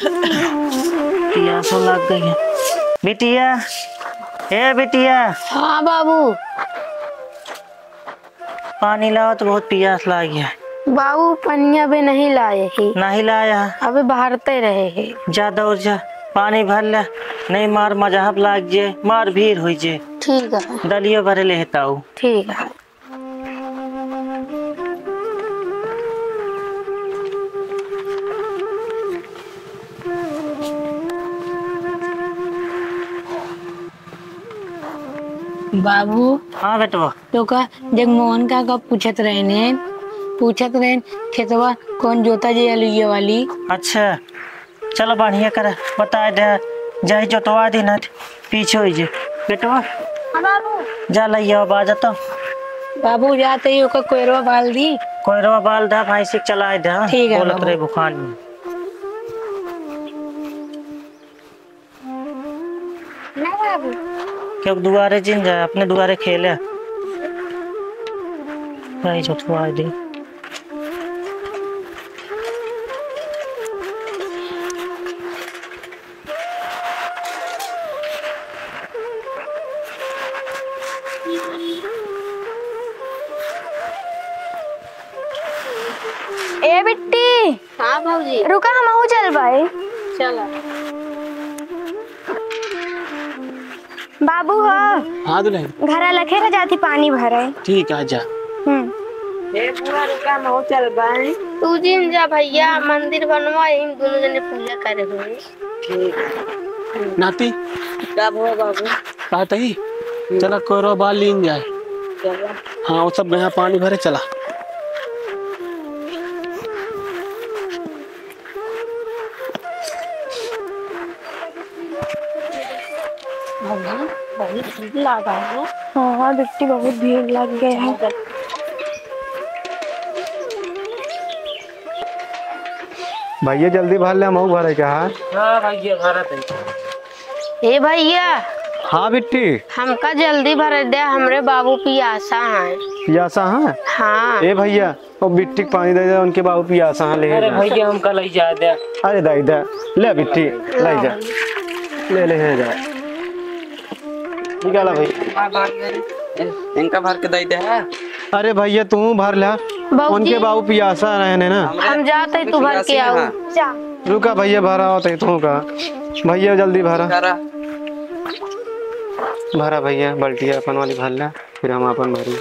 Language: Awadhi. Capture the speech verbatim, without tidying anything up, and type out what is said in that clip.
पियासो लाग गई है। बिटिया, ए बिटिया। हाँ बाबू। पानी लावा तो बहुत पियास लाग गया। बाबू पनिया बे नहीं लाए ही। नहीं लाया? अबे भरते रहे ही। जा दौड़ जा, पानी भर ले, नहीं मार मजहब लाग जे, मार भीड़ होई जे। ठीक है। डलियो भरे ले हेताऊ। ठीक है। बाबू। हाँ बेटवा। तो का जगमोहन काका पूछत रहेन, पूछत रहेन खेतवा कौन जोता जे अलुइया वाली। अच्छा, चलो बढ़िया कर बताए दे, जाई जोतवा दे ना, पीछे होई जे। बेटवा, हाँ बाबू। जा लइया बाजा तो। बाबू जाते ही ओकर कोयरवा बाल दी। कोयरवा बाल दा, भाई से चलाए दे, हाँ? ठीक है बोलत बाबू। रहे बुखान में। ना बाबू। क्यों दुआरे जिन जाए, अपने दुआरे खेले। भाई जोतवा दे। ए बिट्टी। हाँ भौजी। रुका, हमहू चलबै। चला। बाबू हो। हाँ दुल्हन। घरा लखे रह जाती पानी भरे। ठीक है, जा। हम्म। ए बुआ रुका, हमहू चलबै। तू जिन जा भैया, मंदिर बनवा, यही दोनों जने पूजा करे होई। ठीक। नाती। का भवा बाबू? कहत ही, चला कोयरो बाल लीन जाए। चला। हाँ, वो सब गया पानी भरे, चला। भैया, बहुत भीड़ लगा है। हाँ, हाँ, बिट्टी, बहुत भीड़ लग गया है। भैया, जल्दी भर ले, हमहू भरे के है। हाँ भैया, भरत है। ए भैया। हाँ बिट्टी। हमका जल्दी भर दे, हमरे बाबू पियासा हैं। पियासा हैं? हाँ। ए भैया, ओ बिट्टी के पानी दे दे, उनके बाबू पियासा हैं, ले अरे जा। भैया, हमका ले जा दे। अरे दे दे, ले बिट्टी, ले जा। ले, ले, ले जा। निकाला भाई। इनका भर के दे दे है। अरे भैया, तू भर ला। बाबूजी। उनके बाबू पियासा रहे ने ना। हम जाते, तू भर के आओ। हाँ। जा। रुका भैया, भरा होते तू का। भैया, जल्दी भरा। करा। भरा भैया, बल्टिया अपन वाली भर ला, फिर हम अपन भरी।